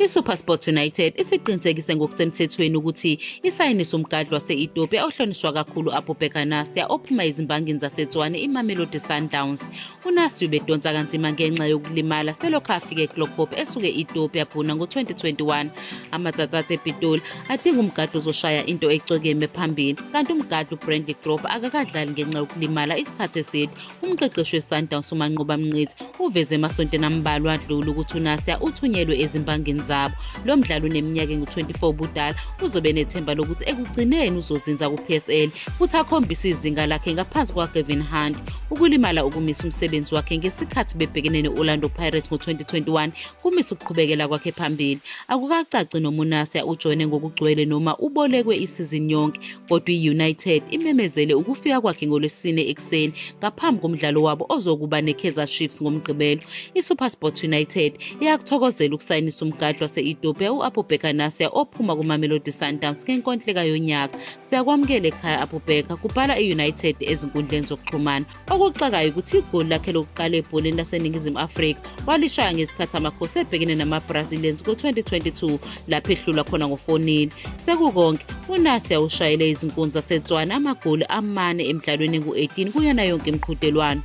ISuperSport United isiqinisekise ngokusemthethweni ukuthi isayinise umgadli wase-Ethiopia ohlonishwa kakhulu u-Abubakar Nasir ophuma ezimbangini zaseTshwane iMamelodi Sundowns. UNasir ubedonsa kanzima ngenxa yokulimala selokhu afike eChloorkop esuke e-Ethiopia Buna ngo-2021. Amatsatsatsa ePitoli adinga umgadli ozoshaya into ecwekeme phambili kanti umgadli uBrandley Grob akakadlali ngenxa yokulimala isikhathi eside. Umqeqeshi weSundowns uManqoba Mnqithi uveze emasontweni ambalwa adlule ukuthi uNasir uthunyelwe ezimbangini zabo. Lo mdlali uneminyaka engu-24 ubudala uzobe nethemba lokuthi ekugcineni uzozinza ku-PSL futhi akhombise izinga lakhe ngaphansi kukaGavin Hunt. Ukulimala ukumisa umsebenzi wakhe ngesikhathi bebhekene ne-Orlando Pirates ngo-2021 kumisa ukuqhubekela kwakhe phambili. Akukacaci noma uNasir ujoyine ngokugcwele noma ubolekwe isizini yonke kodwa i-United imemezele ukufika kwakhe ngoLwesine ekuseni ngaphambi komdlalo wabo ozokuba neKaizer Chiefs ngoMgqibelo. ISuperSport United iyakuthokozela ukusayinisa umgadli wase-Ethiopia u-Abubakar Nasir ophuma kuMamelodi Sundowns ngenkontileka yonyaka. Siyakwamukela ekhaya Abubakar, kubhala i-United ezinkundleni zokuxhumana. Okuxakayo ukuthi igoli lakhe lokuqala ebholeni laseNingizimu Afrika walishaya ngesikhathi Amakhosi ebhekene nama-Brazilians ngo-2022 lapho ehlulwa khona ngo-4-0. Sekukonke, uNasir ushayele izinkunzi zaseTswana amagoli amane emidlalweni engu-18 kuyona yonke imiqhudelwano.